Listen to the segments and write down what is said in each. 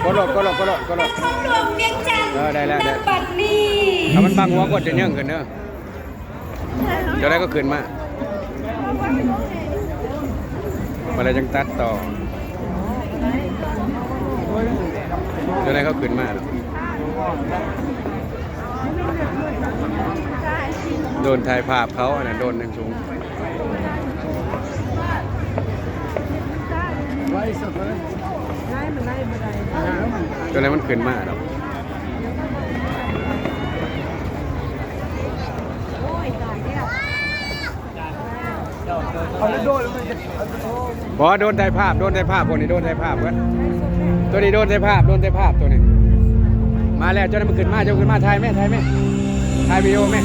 ກົດໂລດ ກົດໂລດ ກົດໂລດ ກົດໂລດ ນະຄອນຫຼວງວຽງຈັນ ເອີ ໄດ້ແລ້ວ ນະບັດນີ້ ຖ້າມັນບັງຫົວກົດຈະເຍີ້ງຂຶ້ນເດີ. ຈັ່ງໃດກໍຂຶ້ນມາ ມາແລ້ວຈັ່ງຕັດຕໍ່ ຈັ່ງໃດກໍຂຶ້ນມາ ໂດຣນຖ່າຍພາບເຂົາ ອັນນັ້ນໂດຣນຍັງສູງ ຈັ່ງໃດມັນຂຶ້ນມາດອກ. ບໍ່ ໂດຣນຖ່າຍພາບ ໂດຣນຖ່າຍພາບ ພວກນີ້ໂດຣນຖ່າຍພາບເບິດ ໂຕນີ້ໂດຣນຖ່າຍພາບ ໂດຣນຖ່າຍພາບໂຕນີ້ ມາແລ້ວ ເຈົ້ານັ້ນມັນຂຶ້ນມາ ເຈົ້າຂຶ້ນມາ ຖ່າຍແມ່ ຖ່າຍແມ່ ຖ່າຍວິດີໂອແມ່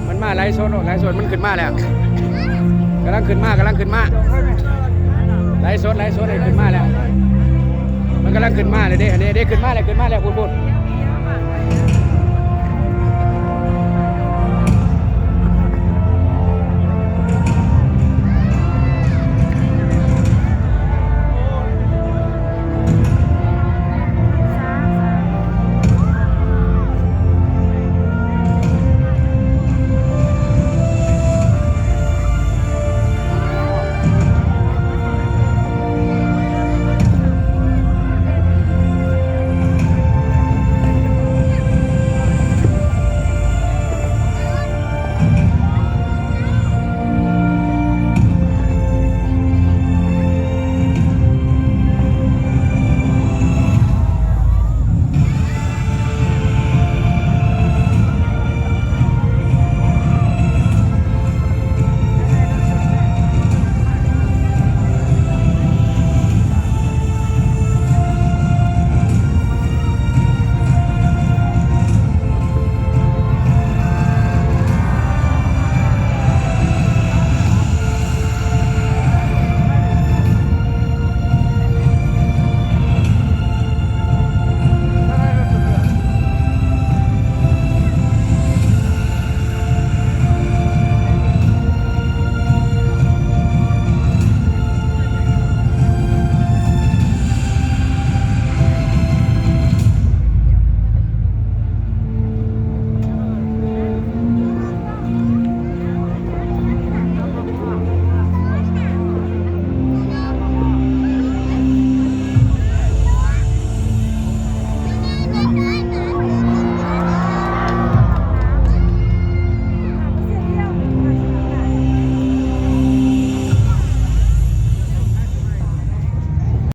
ມັນມາ ໄລຟ໌ສົດໂລດ ໄລຟ໌ສົດ ມັນຂຶ້ນມາແລ້ວ ກຳລັງຂຶ້ນມາ ກຳລັງຂຶ້ນມາ ໄລຟ໌ສົດ ໄລຟ໌ສົດ ໃຫ້ຂຶ້ນມາແລ້ວ ມັນກຳລັງຂຶ້ນມາແລ້ວເດ້ ອັນນີ້ເດ້ ຂຶ້ນມາແລ້ວ ຂຶ້ນມາແລ້ວ ພຸ້ນໆ.